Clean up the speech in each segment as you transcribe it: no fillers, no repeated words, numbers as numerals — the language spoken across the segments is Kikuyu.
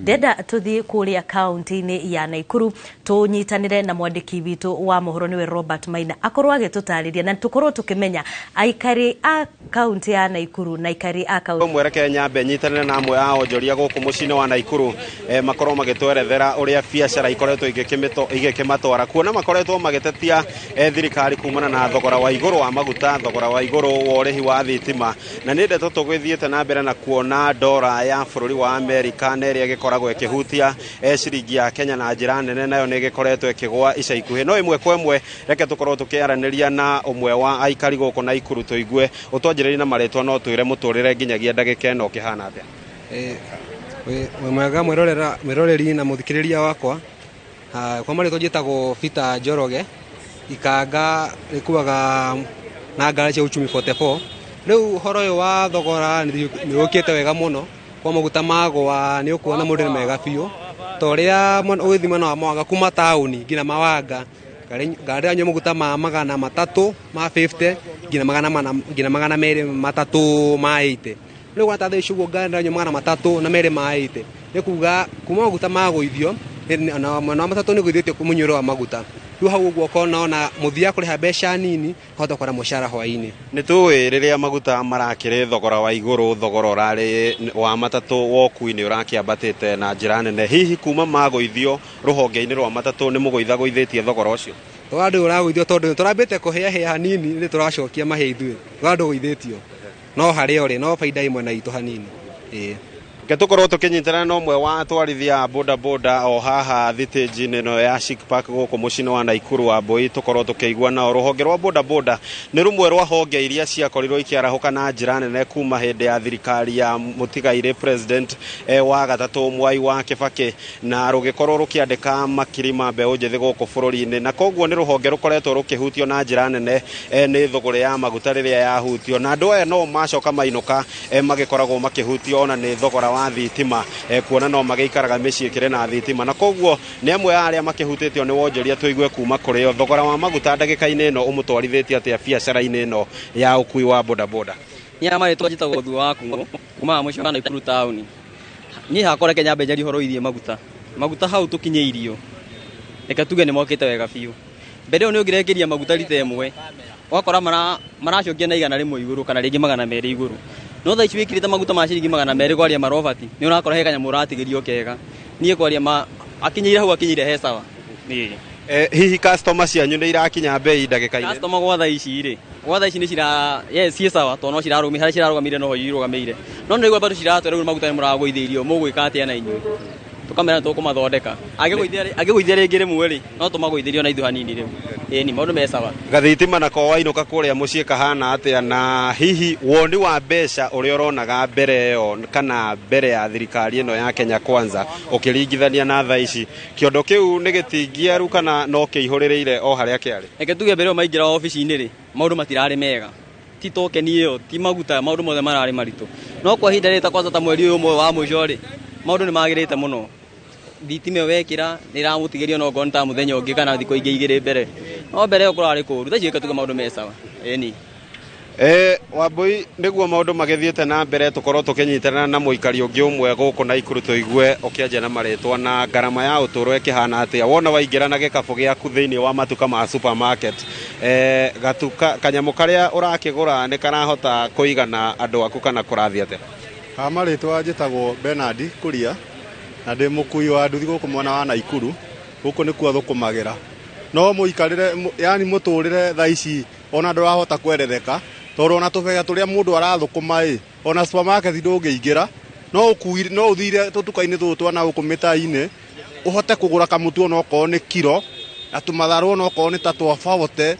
Ndenda tũthiĩ kũrĩa kaunti-inĩ ya Naikuru, tũnyitanĩre na mwandĩki witũ wa mohoro, nĩwe Robert Maina, akorwo agĩtũtarĩria na tũkorwo tũkĩmenya aikari a kaunti ya Naikuru na aikari a kaunti Mwereke nyambe nyitanĩre na amwe a onjoria gũkũ mũciĩ-inĩ wa Naikuru, makorwo magĩtwerethera ũrĩa biacara ikoretwo igĩkĩmatwara, kuona makoretwo magĩtetia thirikari kumana na thogora wa igũrũ wa maguta, thogora wa igũrũ wa ũrĩhi wa thitima. Na nĩ ndeto tũgĩthiĩte na mbere na kuona ndora ya bũrũri wa Amerika na ĩrĩa ĩgĩkoragwo ĩkĩhutia ciringi ya Kenya na njĩra nene, nayo nĩ ĩgĩkoretwo ĩkĩgũa ica ikuhĩ. No ĩmwe kwa ĩmwe, reke tũkorwo tũkĩaranĩria na ũmwe wa aikari gũkũ Naikuru, tũigue. Ũtwanjĩrĩrie na marĩtwa, no twĩre mũtũrĩre nginyagia ndagĩka ĩno ũkĩhana atĩa? Wĩ mwega mwĩroreri na mũthikĩrĩria wakwa. Kwa marĩtwa njĩtagwo Peter Njoroge, ikanga rĩkuaga na ngari cia Uchumi 44. Rĩu ũhoro ũyũ wa thogora nĩ ũkĩte wega mũno, kwa maguta magwa nĩ ũkuona mũndũ nĩ mega biũ, ta ũrĩa ũgĩthiĩ mwena wa Mawanga, kuma taũni nginya Mawanga, ngari ĩranyua maguta ma 300 ma 50 nginya 400, nginya 230 ma 80. Rĩu gwata thaa ici ũguo ngari ĩranyua 302 ma 80, nĩ kuga kuma maguta magũithio na mwena wa matatũ nĩ gũithĩtio mũnyuĩre wa maguta. Rĩu hau ũguo ũkona ona mũthia kũrĩha mbeca nini, ahota kuona mũcara hwaĩ-inĩ. Nĩ tũĩ rĩrĩa maguta marakĩrĩ thogora wa igũrũ, thogora ũrarĩ wa matatũ wa ũkui nĩ ũrakĩambatĩte na njĩra nene. Hihi kuma magũithio rũhonge-inĩ rwa matatũ nĩ mũgũithagũithĩtie thogora ũcio? Thogora ndũrĩ ũragũithio, tondũ tũrambĩte kũhĩahĩa hanini, nĩ tũracokia mahĩa ithuĩ. Thogora ndũgũithĩtio, no harĩa ũrĩ no baida ĩmwe na itũ hanini. Ĩĩ. Reke tũkorwo tũkĩnyitana na ũmwe wa atwarithia a boda boda o haha thitĩnji-inĩ ĩno ya Chic Park gũkũ mũciĩ-inĩ wa Naikuru wa Mbui, tũkorwo tũkĩigua nao. Rũhonge rwa boda boda nĩ rũmwe rwa honge iria ciakorirwo ikĩarahũka na njĩra nene kuma hĩndĩ ya thirikari ya mũtigairĩ president wa gatatũ Mwai wa Kibaki, na rũgĩkorwo rũkĩandĩka makiri ma mbeũ njĩthĩ gũkũ bũrũri-inĩ, na koguo nĩ rũhonge rũkoretwo rũkĩhutio na njĩra nene nĩ thũgũrĩ ya maguta rĩrĩa yahutio, na andũ aya no macoka mainũka, magĩkoragwo makĩhutio ona nĩ thogora wa thitima, kuona no magĩikaraga mĩciĩ ĩkĩrĩ na thitima, na koguo nĩ amwe a arĩa makĩhutĩtio nĩ wonjoria. Tũigue kuma kũrĩ o, thogora wa maguta ndagĩka-inĩ ĩno ũmũtwarithĩtie atĩa biacara-inĩ ĩno ya ũkui wa boda boda? Niĩ marĩtwa njĩtagwo Thuo wa Kung'ũ, kumaga mũciĩ wa Naikuru taũni. Niĩ hakwa reke nyambe njarie ũhoro wĩgiĩ maguta. Maguta hau tũkinyĩirio, reke tuge nĩ mokĩte wega biũ. Mbere ĩyo nĩ ũngĩrekĩria maguta rita ĩmwe, ũgakora maracokia na 100 igũrũ kana rĩngĩ 200 igũrũ. No thaa ici wĩkĩrĩte maguta ma ciringi 200 kwaria marobati, nĩ ũrakora he kanyamũ ũratigĩrio kega. Niĩ kwaria ma akinyĩire hau akinyĩire he sawa. Ĩĩ. Hihi customer cianyu nĩ irakinya bei ndagĩka-inĩ? Customer gwa thaa ici rĩ, gwa thaa ici nĩ cira, yes, ciĩ sawa, tondũ no cirarũmĩ, harĩa cirarũgamĩire noho irũgamĩire. No nĩ bado ciratwĩra rĩu maguta nĩ mũragũithĩirio, mũgwĩka atĩa na inyuĩ? Tũkamera tũkũmathondeka. Angĩgũithia rĩngĩ rĩmwe rĩ, no tũmagũithĩrio na ithuĩ hanini rĩu. Ĩni, maũndũ me sawa. Gathitima nako wainũka kũrĩa mũciĩ kahana atĩa, na hihi woni wa mbeca ũrĩa ũronaga mbere ĩyo kana mbere ya thirikari ĩno ya Kenya Kwanza ũkĩringithania na thaa ici, kĩondo kĩu nĩ gĩtingiaru kana no kĩihũrĩrĩire o harĩa kĩarĩ? Reke tuge mbere ĩyo maingĩra obici-inĩ rĩ, maũndũ matirarĩ mega. Ti tokeni ĩyo, ti maguta, maũndũ mothe mararĩ maritũ. No kwa ihinda rĩrĩ ta kwanza ta mweri ũyũ ũmwe wa mũico rĩ, maũndũ nĩ magĩrĩte mũno. Thitima ĩyo wekĩra nĩ ĩramũtigĩria no okorwo nĩ ta mũthenya ũngĩ kana thikũ ingĩ igĩrĩ mbere. No mbere ĩyo kũrarĩ kũũru, thaa ici reke tuge maũndũ me sawa. Ĩni. Wambui, nĩguo maũndũ magĩthiĩte na mbere, tũkorwo tũkĩnyitana na mũikari ũngĩ ũmwe gũkũ Naikuru, tũigue ũkĩanjia na marĩtwa na ngarama ya ũtũũro ĩkĩhana atĩa. Wona waingĩra na gĩkabũ gĩaku thĩinĩ wa matuka ma supermarket, gatuka kanyamũ karĩa ũrakĩgũra nĩ karahota kũigana andũ aku kana kũrathiĩ atĩa? Ha marĩtwa njĩtagwo Bernard Kuria, na ndĩ mũkui wa nduthi gũkũ mwena wa Naikuru. Gũkũ nĩkuo thũkũmagĩra. No mũikarĩre, yani mũtũrĩre thaa ici ona ndũrahota kwerereka, tondũ ona tũbeca tũrĩa mũndũ arathũkũma ĩ, ona supermarket ndũngĩingĩra, no ũkuire, no ũthire tũtuka-inĩ tũtũ twa na gũkũ mĩtaa-inĩ, ũhote kũgũra kamũtu ona okorwo nĩ kiro, na tũmatharũ ona okorwo nĩ ta twa bote,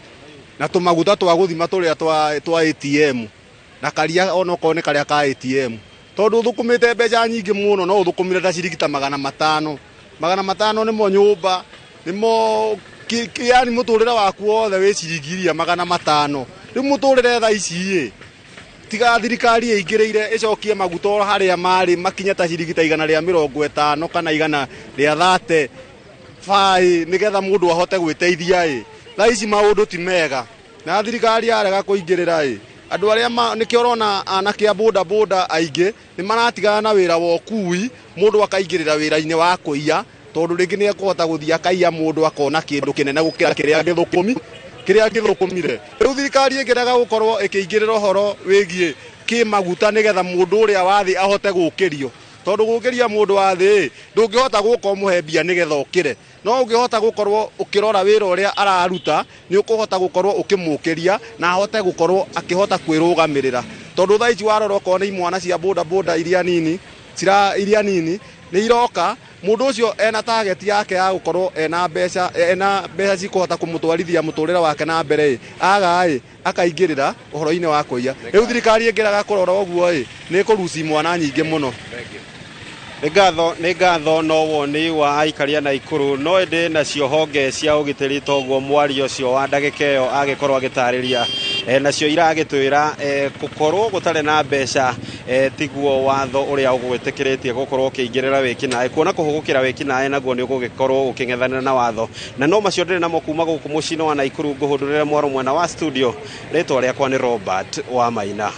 na tũmaguta twa gũthima tũrĩa twa ATM, na karia ona okorwo nĩ karĩa ka ATM. Tondũ ũthũkũmĩte mbeca nyingĩ mũno, no ũthũkũmire ta ciringi ta 500. 500 nĩmo nyũmba, nĩmo yani mũtũrĩre waku wothe wĩ ciringi iria 500. Rĩu mũtũrĩre thaa ici ĩ, tiga thirikari ĩingĩrĩire ĩcokie maguta o harĩa marĩ, makinye ta ciringi ta 150 kana 130 baĩ, nĩgetha mũndũ ahote gwĩteithia ĩ. Thaa ici maũndũ ti mega, na thirikari yarega kũingĩrĩra ĩ, Andũ arĩa nĩkĩo ũrona anake a boda boda aingĩ nĩ maratigana na wĩra wa ũkui, mũndũ akaingĩrĩra wĩra-inĩ wa kũiya, tondũ rĩngĩ nĩ ekũhota gũthiĩ akaiya mũndũ akona kĩndũ kĩnene gũkĩra kĩrĩa gĩthũkũmire. Rĩu thirikari ĩngĩrega gũkorwo ĩkĩingĩrĩra ũhoro wĩgiĩ kĩmaguta nĩgetha mũndũ ũrĩa wa thĩ ahote gũkĩrio, tondũ gũkĩria mũndũ wa thĩ ndũngĩhota gũka ũmũhe mbia nĩgetha ũkĩre, no ũngĩhota gũkorwo ũkĩrora wĩra ũrĩa araruta nĩ ũkũhota gũkorwo ũkĩmũkĩria na ahote gũkorwo akĩhota kwĩrũgamĩrĩra. Tondũ thaa ici warora okorwo nĩ imwana cia boda boda iria nini iria nini nĩ iroka, mũndũ ũcio ena target yake ya gũkorwo ena mbeca cikũhota kũmũtwarithia mũtũrĩre wake na mbere, aga akaingĩrĩra ũhoro-inĩ wa kũiya. Rĩu thirikari ĩngĩraga kũrora ũguo nĩ ĩkũruci mwana nyingĩ mũno. Nĩ ngatho no woni wa aikari a Naikuru, no ĩndĩ nacio honge cia ũgitĩri toguo mwario ũcio wa ndagĩka ĩyo agĩkorwo agĩtarĩria, nacio iragĩtwĩra gũkorwo gũtarĩ na mbeca tiguo watho ũrĩa ũgwĩtĩkĩrĩtie gũkorwo ũkĩingĩrĩra wĩkinaĩ, kuona kũhũgũkĩra wĩkinaĩ naguo nĩ ũgũgĩkorwo ũkĩng'ethanĩra na watho. Na no macio ndĩrĩ namo kuma gũkũ mũciĩ-inĩ wa Naikuru, ngũhũndũrĩre mwaro mwena wa studio. Rĩtwa rĩakwa nĩ Robert wa Maina.